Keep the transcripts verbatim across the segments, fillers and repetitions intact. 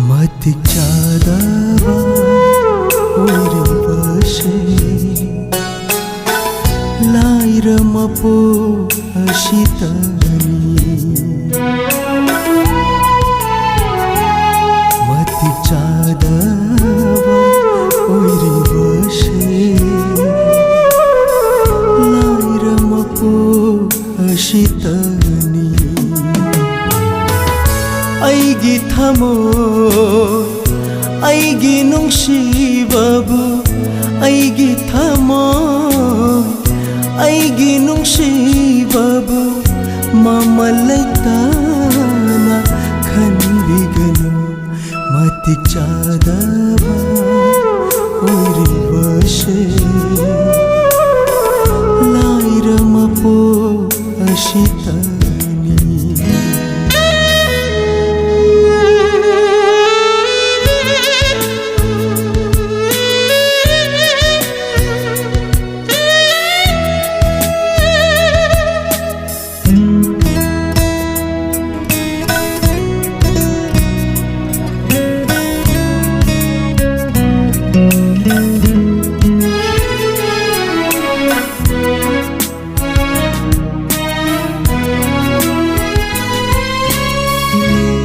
ꯃꯇꯤꯛ ꯆꯥꯗꯕ ꯑꯣꯏꯔꯤꯕꯁꯦ ꯂꯥꯏꯔ ꯃꯄꯣꯛ ꯑꯁꯤꯇꯅꯤ꯫ ꯃꯇꯤꯛ ꯆꯥꯗꯕ ꯑꯣꯏꯔꯤꯕꯁꯦ ꯂꯥꯏꯔ ꯃꯄꯣꯛ ꯑꯁꯤꯇꯅꯤ꯫ ꯑꯩꯒꯤ ꯊꯃꯣꯏ, ꯑꯩꯒꯤ ꯅꯨꯡꯁꯤꯕꯕꯨ, ꯑꯩꯒꯤ ꯊꯃꯣꯏ, ꯑꯩꯒꯤ ꯅꯨꯡꯁꯤꯕꯕꯨ ꯃꯃꯜ ꯂꯩꯇꯅ ꯈꯟꯕꯤꯒꯅꯨ꯫ ꯃꯇꯤꯛ ꯆꯥꯗꯕ ꯑꯣꯏꯔꯤꯕꯁꯦ ꯂꯥꯏꯔ ꯃꯄꯣꯛ ꯑꯁꯤꯇꯅꯤ꯫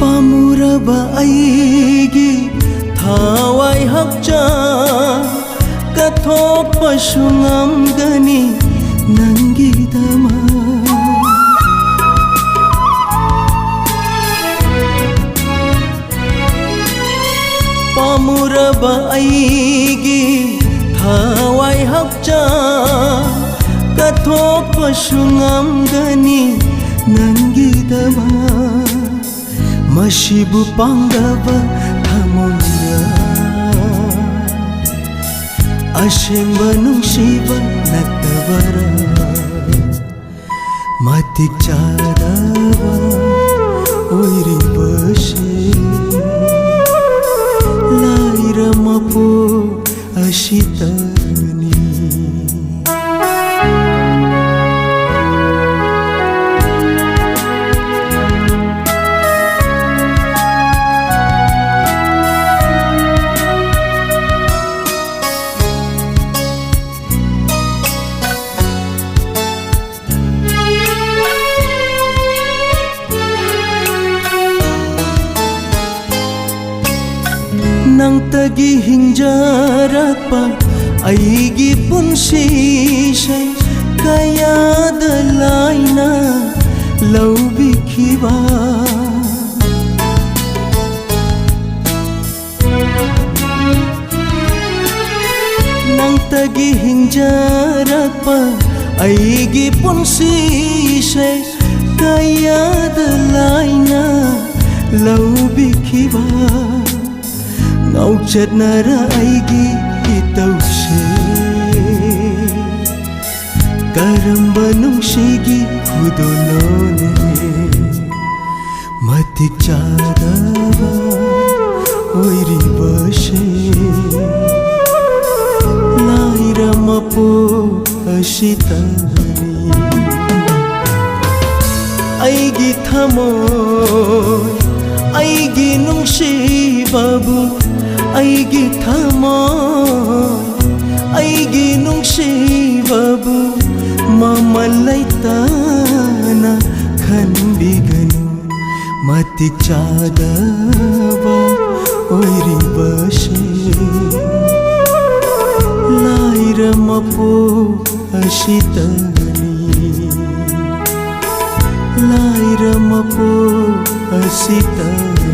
ꯄꯥꯝꯃꯨꯔꯕ ꯑꯩꯒꯤ ꯊꯋꯥꯏ ꯍꯛꯆꯥꯡ ꯀꯠꯊꯣꯛꯄꯁꯨ ꯉꯝꯒꯅꯤ ꯅꯪꯒꯤꯗꯃꯛ꯫ ꯄꯥꯝꯃꯨꯔꯕ ꯑꯩꯒꯤ ꯊꯋꯥꯏ ꯍꯛꯆꯥꯡ ꯀꯠꯊꯣꯛꯄꯁꯨ ꯉꯝꯒꯅꯤ ꯅꯪꯒꯤꯗꯃꯛ꯫ ꯃꯁꯤꯕꯨ ꯄꯥꯝꯗꯕ ꯊꯃꯣꯏꯅ ꯑꯁꯦꯡꯕ ꯅꯨꯡꯁꯤꯕ ꯅꯠꯇꯕꯔꯥ? ꯃꯇꯤꯛ ꯆꯥꯗꯕ ꯑꯣꯏꯔꯤꯕꯁꯦ ꯂꯥꯏꯔ ꯃꯄꯣꯛ ꯑꯁꯤꯇꯅꯤ꯫ ꯅꯪꯇꯒꯤ ꯍꯤꯡꯖꯔꯛꯄ ꯑꯩꯒꯤ ꯄꯨꯟꯁꯤꯁꯦ ꯀꯌꯥꯗ ꯂꯥꯏꯅ ꯂꯧꯕꯤꯈꯤꯕ꯫ ꯅꯪꯇꯒꯤ ꯍꯤꯡꯖꯔꯛꯄ ꯑꯩꯒꯤ ꯄꯨꯟꯁꯤꯁꯦ ꯀꯌꯥꯗ ꯂꯥꯏꯅ ꯂꯧꯕꯤꯈꯤꯕ꯫ ꯉꯥꯎꯆꯠꯅꯔ ꯑꯩꯒꯤ ꯏꯇꯧꯁꯦ ꯀꯔꯝꯕ ꯅꯨꯡꯁꯤꯒꯤ ꯈꯨꯗꯣꯜꯅꯣꯅꯦ? ꯃꯇꯤꯛ ꯆꯥꯗꯕ ꯑꯣꯏꯔꯤꯕꯁꯦ ꯂꯥꯏꯔ ꯃꯄꯣꯛ ꯑꯁꯤꯇꯅꯤ꯫ ꯑꯩꯒꯤ ꯊꯃꯣꯏ, ꯑꯩꯒꯤ ꯅꯨꯡꯁꯤꯕꯕꯨ, ꯑꯩꯒꯤ ꯊꯃꯣꯏ, ꯑꯩꯒꯤ ꯅꯨꯡꯁꯤꯕꯕꯨ ꯃꯃꯜ ꯂꯩꯇꯅ ꯈꯟꯕꯤꯒꯅꯨ꯫ ꯃꯇꯤꯛ ꯆꯥꯗꯕ ꯑꯣꯏꯔꯤꯕꯁꯦ ꯂꯥꯏꯔ ꯃꯄꯣꯛ ꯑꯁꯤꯇꯅꯤ꯫ ꯂꯥꯏꯔ ꯃꯄꯣꯛ ꯑꯁꯤꯇꯅꯤ꯫